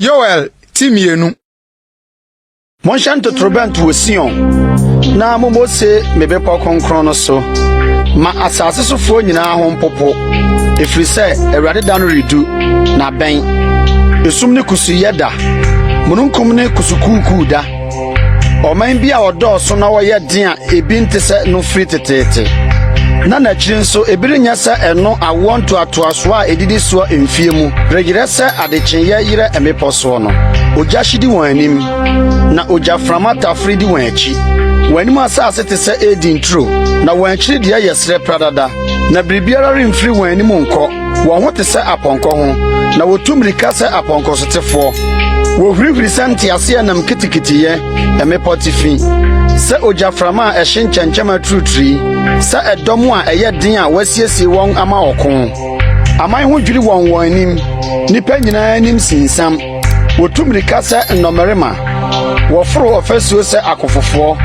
Yoel ti mmienu. Monhyɛ ntotorobɛnto wɔ Sion, na mommɔ ose me bepɔw kronkron no so. Ma asase sofoɔ nyinaa ho mpopo, ɛfiri sɛ Awurade da no redu, na abɛn. Esum ne kusuuyɛ da, mununkum ne kusukuukuu da. Ɔman bi a wɔdɔɔso na wɔyɛ den a ebi nte sɛ no firi teteete, na n'akyiri nso ebi renyɛ sɛ ɛno awoɔ ntoatoasoɔ a edidi soɔ mfie mu reyerɛ sɛ adekyeeɛ yerɛ mmepɔ soɔ no. Ogya hye di wɔn anim, na ogyaframa tafere di wɔn akyi. Wɔn anim asase te sɛ Eden turo, na wɔn akyiri deɛ yɛ serɛ pradada, na biribiara remfiri wɔn anim nkɔ. Wɔn ho te sɛ apɔnkɔ ho, na wotu mmirika sɛ apɔnkɔsotefoɔ. Wɔhurihuri sɛ nteaseɛnam kitikitiyɛ mmepɔ atifi, sɛ ogyaframa a ɛhye nkyɛnkyɛmma turituri, sɛ ɛdɔm a ɛyɛ den a wɔasiesie wɔn ama ɔko. Aman ho dwiri wɔn wɔn anim, nnipa nyinaa anim sinsiam. Wotu mmirika sɛ nnɔmmarima, wɔforo ɔfasuo sɛ akofofoɔ.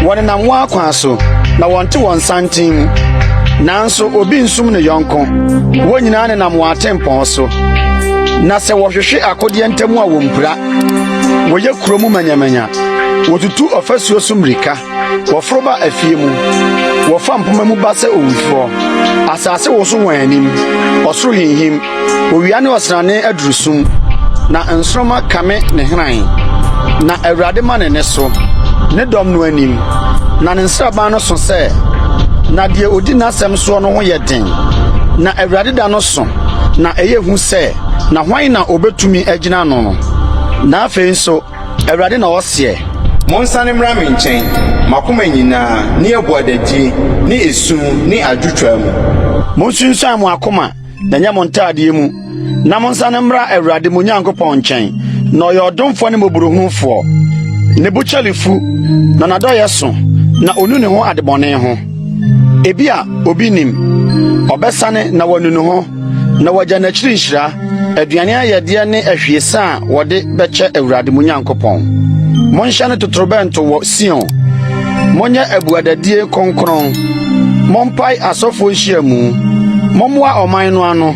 Wɔnenam wɔn akwan so, na wɔnte wɔn santen mu. Nanso obi nsum ne yɔnko, wɔn nyinaa nenam wɔn atempɔn so. Na sɛ wɔhwehwe akodeɛ ntam a wɔmpira. Wɔyɛ kuro mu manyamanya, wɔtutu ɔfasuo so mmirika. Wɔforo ba afie mu, wɔfa mpoma mu ba sɛ owufoɔ. Asase woso wɔn anim, ɔsoro hinhim, owia ne ɔsrane aduru sum, na nsoromma kame ne hran. Na Awurade ma ne nne so, ne dɔm no anim, na ne nsraban no so sɛ, na deɛ ɔdi n'asɛm soɔ no ho yɛ den. Na Awurade da no so, na ɛyɛ hu sɛ, na hwan na ɔbɛtumi agyina ano no? Na afei nso, Awurade na ɔseɛ. Monsane mmra me nkyɛn, mo akoma nyinaa, ne abuadadie, ne esu, ne adwotwa mu. Monsunsuan mo akoma, na ɛnyɛ mo ntaadeɛ mu, na monsane mmra Awurade mo Nyankopɔn nkyɛn, na ɔyɛ ɔdomfoɔ ne mmɔborɔhunufoɔ. Ne bo kyɛre fu, na n'adɔeɛ so, na onu ne ho adebɔne ho. Ebia obi nim, ɔbɛsane na wanu ne ho. Na wɔagya n'akyiri nhyira, aduane ayɛdeɛ ne ahwiesa a wɔde bɛkyɛ Awurade mo Nyankopɔn. Monhyɛne totorobɛnto wɔ Sion, monyɛ abuadadie kronkron, mompae asɔfoɔ nhyiamu, mommoa ɔman no ano,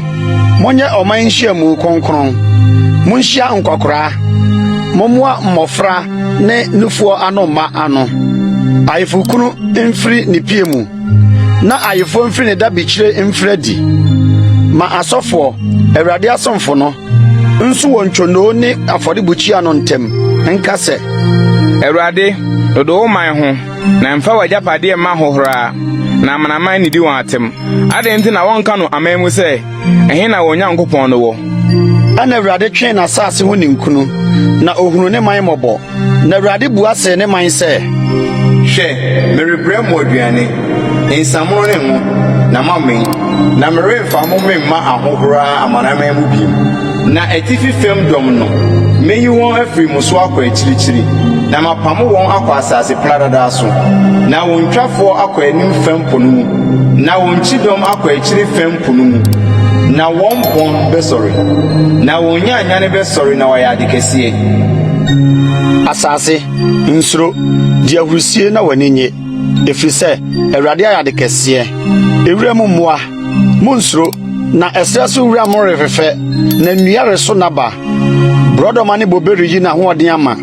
monyɛ ɔman nhyiamu kronkron, monhyia nkwakoraa, mommoa mmɔfra ne nufoɔ ano mma ano. Ayeforokunu mfiri ne pie mu. na ayeforɔ mfiri ne dabekyire mfiri adi. Ma asɔfoɔ, Awurade asomfo no, nso wɔ ntwonoo ne afɔrebukyia no ntam nka sɛ. Awurade, dodo wo man ho, na mfa w'agyapadeɛ mma ahohora, na amanaman nnidi wɔn atɛm. Adɛn nti na wɔnka no aman mu sɛ, Ɛhe na wɔn Nyankopɔn no wɔ? Ɛnna Awurade twee n'asase ho ninkunu, na ohunuu ne man mmɔbɔ. Na Awurade bua see ne man sɛ. Hwɛ, merebrɛ mo aduane, nsamono ne ngo, na moamee, na meremfa mo memma ahohora amanaman mu bio. Na atifi fam dɔm no, meyi wɔn afiri mo so akɔ akyirikyiri, na mapamo wɔn akɔ asase pradadaa so, na wɔn twafoɔ akɔ anim fam po no mu, na wɔn kyidɔm akɔ akyiri fam po no mu, na wɔn bɔn bɛsɔre, na wɔn nyaanyane bɛsɔre na wɔayɛ ade kɛseɛ. Asase, nsuro, di ahurusie na w'ani nnye, ɛfiri sɛ Awurade ayɛ ade kɛseɛ. Ewira mu mmoa, monnsuro, na ɛserɛ so wura mo refefɛ, na nnua reso n'aba. Borɔdɔma ne bobe reyi n'ahoɔden ama.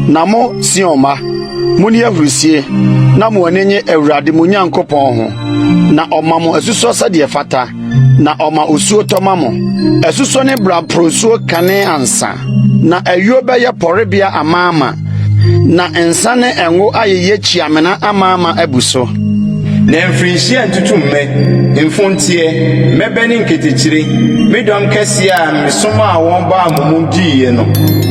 Na mo, Sion mma, monni ahurusie, na mo ani nnye Awurade mo Nyankopɔn ho, na ɔma mo asusɔ sɛdeɛ ɛfata. Na ɔma osuo tɔ ma mo. Asusɔ ne braporosuo kane ansa, na ayuo bɛyɛ pɔrebea amaama, na nsa ne ngo ayeyɛ kyiamena amaama abu so. Na mfirinhyia ntutummɛ, mfonteɛ, mmɛbɛ ne nketekyire, me dɔm kɛseɛ a mesomaa wɔn baa mo mu diiɛ no,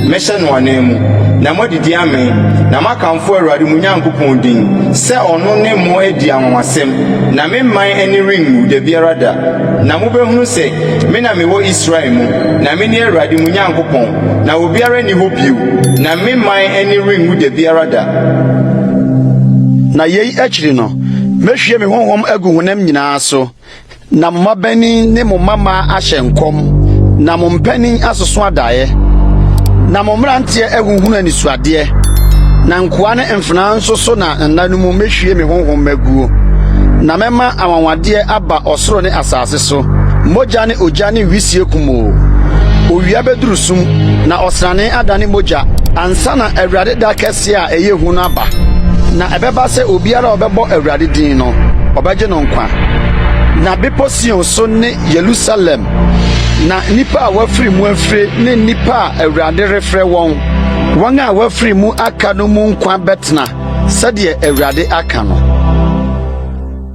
mɛhyɛ no ananmu, na moadidi amee, na moakamfo Awurade mo Nyankopɔn din, sɛ ɔno ne mo adi anwanwasɛm. Na me man ani renwu da biara da, na mobɛhunu sɛ me na mewɔ Israel mu, na mene Awurade mo Nyankopɔn, na obiara nni hɔ bio, na me man ani renwu da biara da. Na yei akyiri no, mɛhwie me honhom agu honam nyinaa so, Na mo mmabanin ne mo mmammaa ahyɛ nkɔm, na mo mpanin asoso adaeɛ, na mo mmeranteɛ ahuhunu anisoadeɛ, na nkoa ne mfenaa nso so na nna no mu mɛhwie me honhom maguo. Na mɛma anwanwadeɛ aba ɔsoro ne asase so, mogya ne ogya ne wisie kumoo. Owia bɛduru sum, na ɔsrane adane mogya, ansa na Awurade da kɛseɛ a ɛyɛ hu no aba. Na ɛbɛba sɛ obiara a ɔbɛbɔ Awurade din no, ɔbɛgye no nkwa. Na Bepɔ Sion so ne Yerusalem na nnipa a wɔafiri mu afire ne nnipa a Awurade refrɛ wɔn, wɔn a wɔafiri mu aka no mu nkwa bɛtena, sɛdeɛ Awurade aka no.